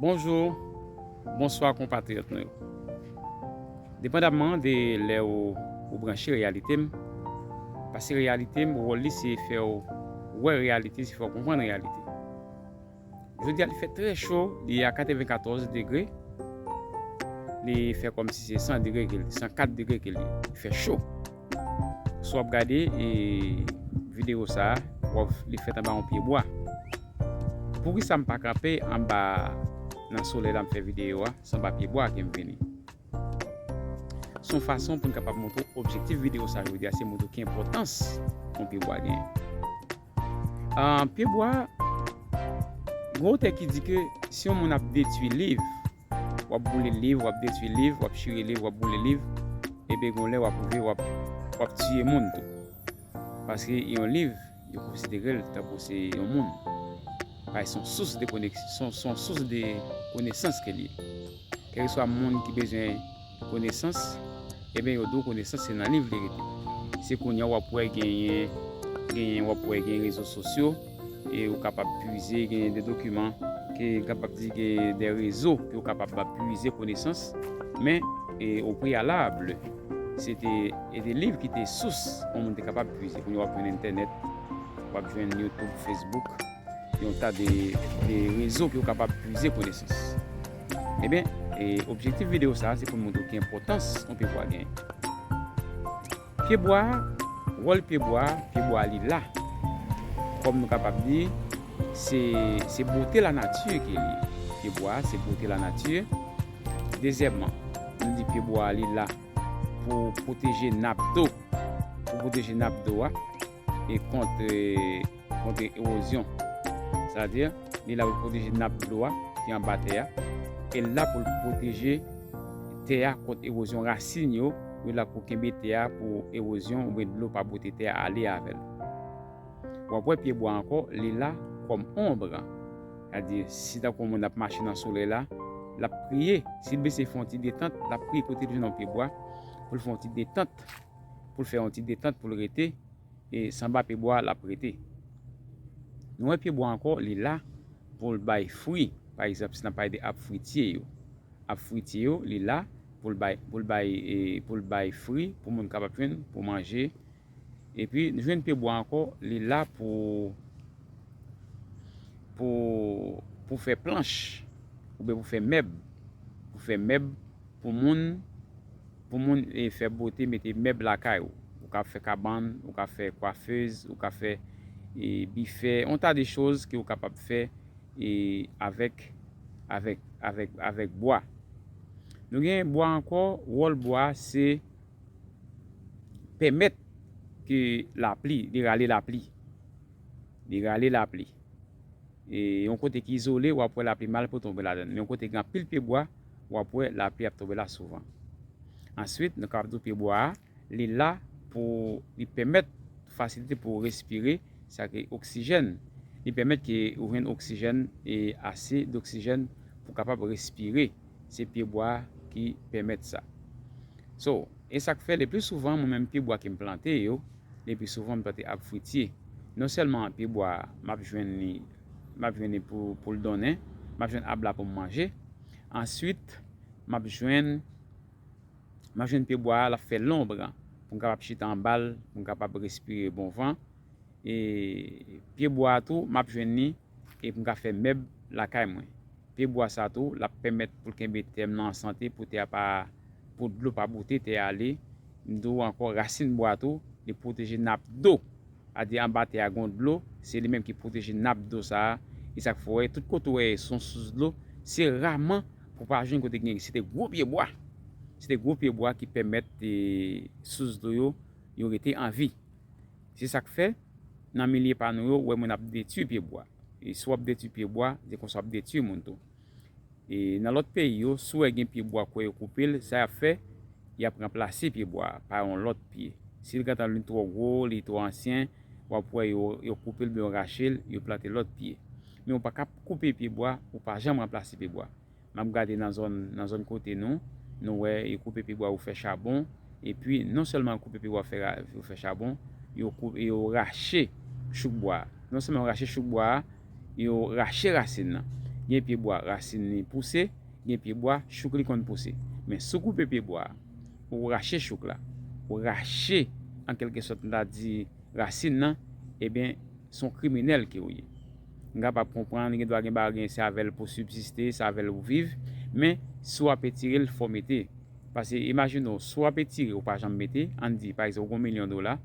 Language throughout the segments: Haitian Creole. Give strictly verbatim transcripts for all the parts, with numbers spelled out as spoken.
Bonjou, bonswa konpatriyòt nou yo. Depandamman de lè ou, ou branche Reyalite m, paske Reyalite m, wòl li se fè w wè reyalite, se fè w konprann reyalite. Jodi a, li fè trè cho, li a katrevenkatòz degre, li fè kòmsi se san degre ke l, san kat degre ke l ye, li fè cho. Si w ap gade e, videyo sa a, w ap, li fèt anba yon pye bwa. Poukisa m pa kanpe anba nan solèy la, m fè videyo a, se anba pye bwa ke m vini? Se yon fason pou n kapab montre w objektif videyo sa a jodi a, se montre w ki enpòtans yon pye bwa genyen. Ah, pye bwa, gen otè ki di ke si yon moun ap detwi liv, w ap boule liv, w ap detwi liv, w ap chire liv, w ap boule liv, ebyen gen yon lè w ap rive, w ap, w ap tiye moun tou. Paske yon liv, yo konsidere l tankou se yon moun. Paske se yon sous de koneksyon, se yon sous de konesans ke l ye. Kèlkeswa moun ki bezwen konesans, ebyen yo di w konesans se nan liv li rete. Se kounye a w ap wè genyen, genyen, w ap wè genyen rezo sosyo, e ou kapab pwize, genyen de dokiman, ke kapab di gen de rezo ke ou kapab ap pwize konesans, men e, o preyalab, se te, e te liv ki te sous yon moun te kapab pwize. Kounye a w ap jwenn entènèt, w ap jwenn YouTube, Facebook, yon ta de, de rezo ke ou kapab pwize konesans. Ebyen, e, objektif videyo sa a, se pou n montre w ki enpòtans yon pye bwa genyen. Pye bwa, wòl pye bwa, pye bwa li la. Kòm nou kapab di, se, se bote lanati ke li ye. Pye bwa, se bote lanati. Dezyèmman, nou di pye bwa li la pou pwoteje nap dlo, pou pwoteje nap dlo a e kont, kont ewozyon. Sètadi, li la pou l pwoteje nap dlo a ki anba tè a, e l la pou l pwoteje tè a kont ewozyon. Rasin yo, yo la pou kenbe tè a pou ewozyon oubyen dlo pa bote tè a ale avè l. W ap wè pye bwa ankò, li la kòm onb. Sètadi, si tankou yon moun ap mache nan solèy la, l ap priye. Si l bezwen fè yon ti detant, l ap priye kote l jwenn yon pye bwa, pou l fè yon ti detant, pou l fè yon ti detant pou l rete, e se anba pye bwa l ap rete. Nou wè pye bwa ankò, li la pou l bay fwi. Pa egzanp, si n ap pale de ab fwitye yo. Ab fwitye yo, li la pou l bay, pou l bay, e, pou l bay fwi, pou moun kapab jwenn, pou manje. Epi, nou jwenn pye bwa ankò, li la pou, pou, pou fè planch, oubyen pou fè mèb, pou fè mèb, pou moun, pou moun, e, fè bote, mete mèb lakay ou. Ou ka fè kabann, ou ka fè kwafez, ou ka fè, e, bifè, yon ta de choz ke ou kapab fè, e, avèk, avèk, avèk, avèk bwa. Nou gen bwa ankò, wòl bwa se pèmèt ke lapli, li rale lapli. Li rale lapli. E yon kote ki izole, w ap wè lapli mal pou tonbe ladan l. Men yon kote gen anpil pye bwa, w ap wè lapli ap tonbe la souvan. Answit, nou kapab di w pye bwa a, li la pou li pèmèt fasilite pou w respire, sa ki oksijèn. Li pèmèt ke ou jwenn oksijèn e ase doksijèn pou w kapab respire. Se pye bwa ki pèmèt sa. So, e sa k fè le pli souvan, mwen menm pye bwa ke m plante yo, le pli souvan m plante ab fwitye. Non sèlman pye bwa a, m ap jwenn li, m ap jwenn li pou, pou l donnen, m ap jwenn ab la pou m manje. Answit, m ap jwenn, m ap jwenn pye bwa a, l ap fè lonb, pou m kapab chita anba l, pou m kapab respire bon van. E pye bwa a tou, m ap jwenn li, e pou m ka fè mèb lakay mwen. Pye bwa sa tou, l ap pèmèt pou l kenbe tè m nan an sante, pou tè a pa, pou dlo pa bote tè a ale. M di w ankò, rasin bwa tou, li pwoteje nap dlo. Sètadi anba tè a gen dlo, se li menm ki pwoteje nap dlo sa a. E sa k fè w wè, tout kote w wè se yon sous dlo, se raman pou w pa jwenn kote gen, se te gwo pye bwa. Se te gwo pye bwa ki pèmèt, e, sous dlo yo, yo rete an vi. Se sa k fè, nan milye pa nou yo, w wè moun ap detwi pye bwa. E si w ap detwi pye bwa, se konsa w ap detwi moun tou. E nan lòt peyi yo, si w wè gen pye bwa kwè yo koupe l, sa y ap fè, y ap ranplase pye bwa a pa yon lòt pye. Si l gentan li twò gwo, li twò ansyen, w ap wè yo, yo koupe l, oubyen yo rache l, yo plante lòt pye. Men w pa ka koupe pye bwa, ou pa janm ranplase pye bwa. M ap gade nan zòn, nan zòn kote nou, nou wè yo koupe pye bwa, yo fè chabon, epi non sèlman yo koupe pye bwa, fè ra-, yo fè chabon, yo kou-, yo rache chouk bwa a. Non sèlman yo rache chouk bwa a, yo rache rasin nan. Gen pye bwa rasin li pouse, gen pye bwa chouk li konn pouse. Men si w koupe pye bwa a, ou rache chouk la, ou rache, an kèlke sòt, m ta di, rasin nan, ebyen, se yon kriminèl ke w ye. M kapab konprann, gen dwa gen bagay, se avè l pou sibsiste, se avè l ou viv, men si w ap etire l, fò w mete. Paske imajine w, si w ap etire, ou pa janm mete, ann di, pa egzanp, ou gen yon milyon dola,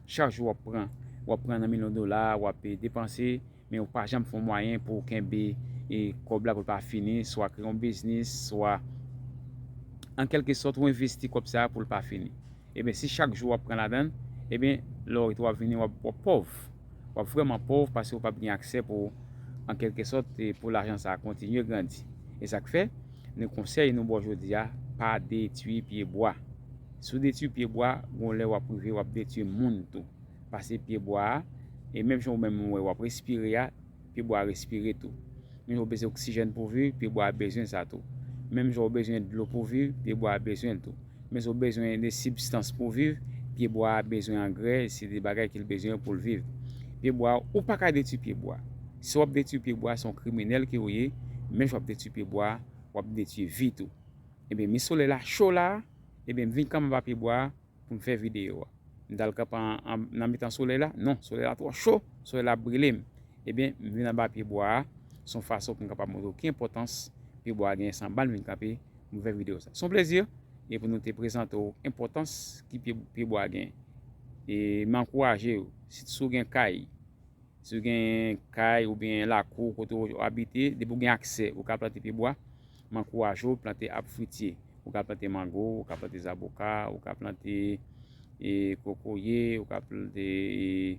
chak jou w ap pran, w ap pran nan milyon dola, w ap depanse, men ou pa janm fè yon mwayen pou w kenbe e kòb la pou l pa fini, swa kreye yon biznis, swa an kèlke sòt ou envesti kòb sa a pou l pa fini. Ebyen, si chak jou w ap pran ladan l, ebyen, lè w ret w ap vini, w ap, w ap pòv. W ap vrèman pòv paske w p ap gen aksè pou, an kèlke sòt, e pou lajan sa a kontinye grandi. E sa k fè, nou konsèy nou ba w jodi a, pa detwi pye bwa. Si w detwi pye bwa, gon lè w ap rive, w ap detwi moun tou. Paske pye bwa a, e menm jan ou menm ou wè w ap respire a, pye bwa a respire tou. Menm jan ou bezwen oksijèn pou viv, pye bwa a bezwen sa tou. Menm jan ou bezwen dlo pou viv, pye bwa a bezwen l tou. Menm jan ou bezwen de sibstans pou viv, pye bwa a bezwen angrè, se de bagay ke l bezwen pou l viv. Pye bwa a, ou pa ka detwi pye bwa a. Si w ap detwi pye bwa a, se yon kriminèl ke w ye, menm jan w ap detwi pye bwa a, w ap detwi vi tou. Ebyen, men solèy la cho la a, ebyen, m vin kanpe anba pye bwa a, pou m fè videyo a. M t al kanpe an, an, nan mitan solèy la? Non, solèy la twò cho, solèy la ap brile m. Ebyen, m vin anba pye bwa a, se yon fason pou m kapab montre w ki enpòtans pye bwa a genyen, se anba l m vin kanpe pou m fè videyo sa. Se yon plezi, e pou nou te prezante w enpòtans ki pye, pye bwa a genyen. E m ankouraje w, si, si w gen kay, si w gen kay oubyen lakou kote w abite, depi w gen aksè, ou ka plante pye bwa, m ankouraje w plante ab fwitye. Ou ka plante mango, ou ka plante zaboka, ou ka plante, e, kokoye, ou ka plante, e,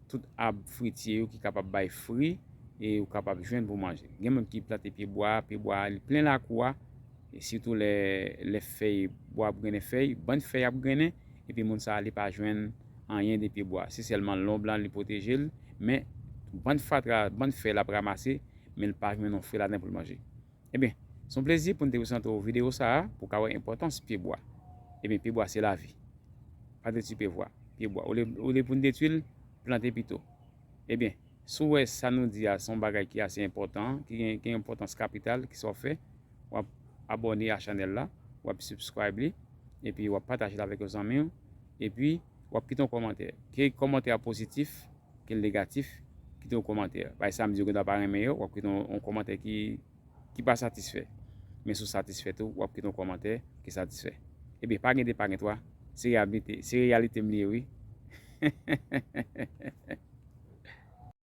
tout ab fwitye yo ki kapab bay fwi e ou kapab jwenn pou manje. Gen moun ki plante pye bwa, pye bwa a, li plen lakou a, e sitou lè, lè fèy bwa ap grennen fèy, bann fèy ap grennen, epi moun sa a, li pa jwenn anyen de pye bwa. Se sèlman lonb lan li pwoteje l, men bann fatra, bann fèy l ap ranmase, men l pa jwenn yon fwi ladan pou l manje. Ebyen, se yon plezi pou n te prezante w videyo sa a, pou w ka wè enpòtans pye bwa. Ebyen, pye bwa se lavi. Pa detwi pye bwa, pye bwa. Olye, olye pou n detwi l, plante pito. Ebyen, si w wè sa nou di a se yon bagay ki ase enpòtan, ki gen, gen enpòtans kapital, kisa w ap fè? W ap abòne a chanèl la, w ap subscribe li, epi w ap pataje l avèk yon zanmi w, epi w ap kite yon kòmantè. Ke kòmantè a pozitif, ke l negatif, kite yon kòmantè. Bay sa m di yo gen dwa pa renmen yo, w ap kite yon, yon kòmantè ki, ki pa satisfè. Men si w satisfè tou, w ap kite yon kòmantè ki satisfè. Ebyen, pa gen de, pa gen twa, se reyalite, se reyalite m li ye, wi.